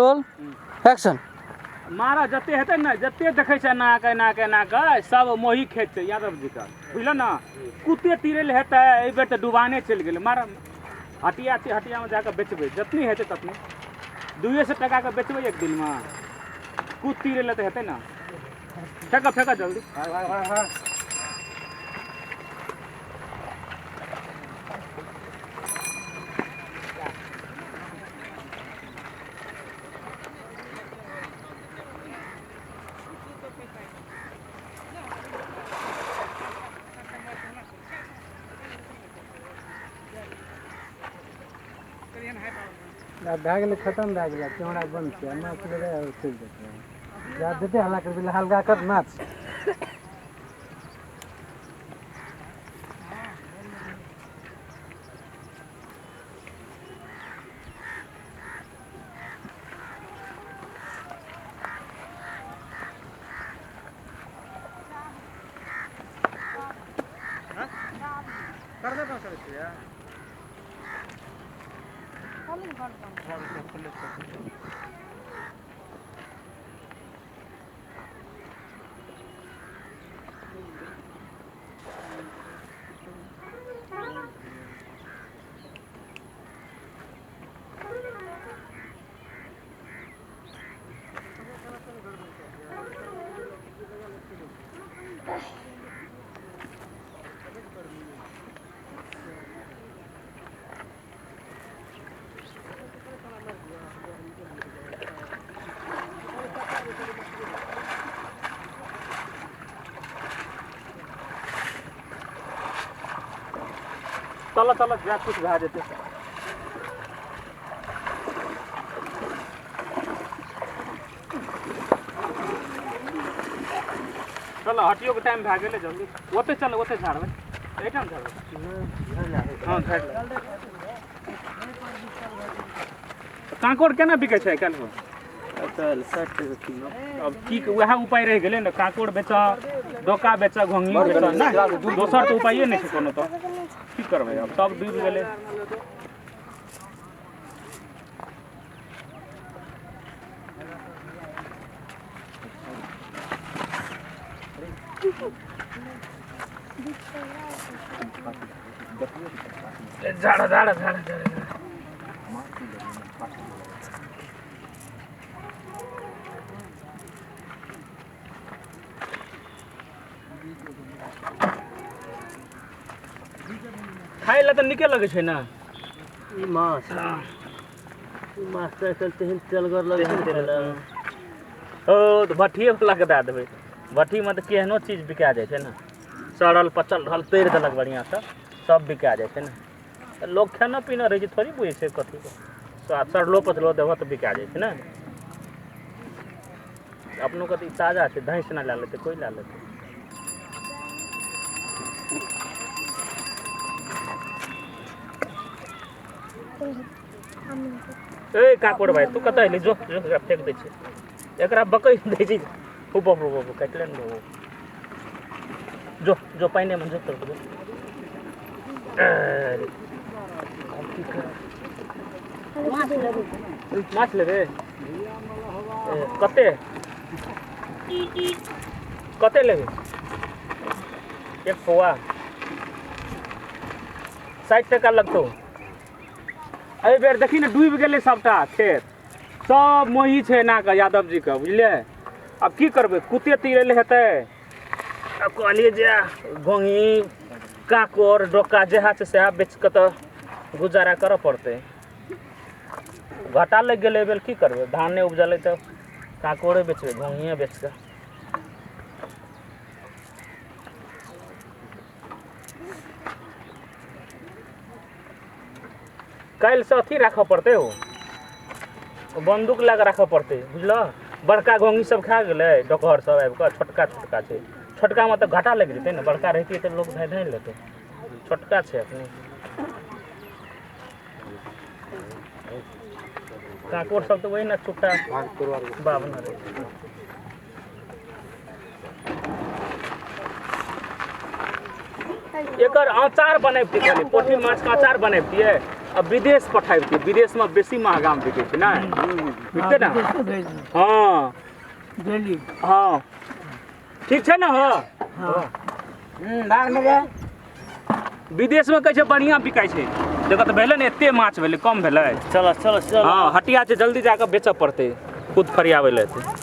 Roll action. मारा जते हेतै ने, जते देखै छै एना कऽ एना कऽ एना कऽ, सब मोही खेत छै यादव जीके, बुझल ने। कुत्ते तीरै लए हेतै, एहि बेर तऽ डुबाने चलि गेलै। मारा हटिया छै, हटियामे जाकऽ बेचबै, जतनी हेतै ततनी 200 टाकाके बेचबै एक दिनमे। कुत तीरै लए तऽ हेतै ने। फेंकऽ फेंकऽ जल्दी। आब भए गेलै, खतम भए गेलै। कैमरा बंद छै, माछ लेबै आओर चलि जेतै। जा जते हल्ला करबै, हल्का कर माछ। चल चल, जा कुछ भए जेतै। चल, हटियोके टाइम भए गेलै, जल्दी ओतै चल, ओतै झाड़बै, एहिठाम झाड़बै। हँ, झाड़ि ले। कांकोड़ केना बिकै छै आइ काल्हि? आइकाल्हि 60 टके किलो। अब की उएह उपाय रहि गेलै ने, कांकोड़ बेचऽ, डोका बेचऽ, घोंघी बेचऽ ने, दोसर तऽ उपाये नहि छै कोनो। तऽ की करबै, आब सब डूबि गेलै। झाड़ झाड़ झाड़ झाड़। खाय लए तऽ नीके लगै छै ने ई माछ? ई माछ तऽ आइकाल्हि तेहन तेलगर लगै छै ने खाय लए। ओ तऽ भट्ठिए वला के दए देबै। भट्ठीमे तऽ केहनो चीज बिका जाइ छै ने, सड़ल पचल रहल, तरि देलक बढ़िआँसँ, सब बिका जाइ छै ने। तऽ लोक खाना पीना रहै छै, थोड़ी बुझै छै कथीके स्वाद। सड़लो पचलो देबह तऽ बिका जाइ छै ने। अपनो के तऽ ई ताजा छै, धैंस नहि लए लेतै, कोइ लए लेतै। ए काकोड़ भाइ, तू कतऽ एली? जो जो, एकरा फेंक दै छै, एकरा बकै दै छै। खूब बाप रे बाप, काटले ने। जो जो, पानिमे जो, तर जो। अरे, आब की करब? माछ लेबै? ए, कते कते लेबै? एक पौआ 60 टका लगतौ। एहि बेर देखी ने, डूबि गेलै सबटा खेत, सब मोही छै एना कऽ यादव जीके, बुझलियै? आब की करबै, कुत्ते तीरै लए हेतै। आब कहलियै जे घोङ्गी, काकोर, डोका जएह छै सएह बेच कऽ तऽ गुजारा करऽ पड़तै। घाटा लागि गेलै एहि बेर, की करबै? धान नहि उपजलै तऽ काकोरे बेचबै, घोङ्गिए बेच कऽ। काल्हिसँ अथी राखऽ पड़तै, ओ बन्दूक लए कऽ राखऽ पड़तै, बुझलऽ? बड़का घोङ्गी सब खा गेलै डोकहर सब आबि कऽ, छोटका छोटका छै। छोटकामे तऽ घाटा लागि जेतै ने, बड़का रहितियै तऽ लोक धाँइ धाँइ लेतै, छोटका छै अखनी। काकोर सब तऽ वही ने चुट्टा बाबना रहै छै। एकर अचार बनैबतियै, कहलियै पोठी माछके अचार बनैबतियै। आ विदेश पठाबितियै, विदेशमे बेसी महगामे बिकै छै ने, बिकतै ने? हँ डेली। हँ, ठीक छै ने? हो। भाग ने रे। विदेशमे कहै छै बढ़िआँ बिकाइ छै। देखऽ तऽ भेलै ने, एते माछ भेलै, कम भेलै? चलो चलो चलो। हँ, हटिया छै, जल्दी जाकऽ बेचऽ पड़तै, खुद फरियाबै लए एतै।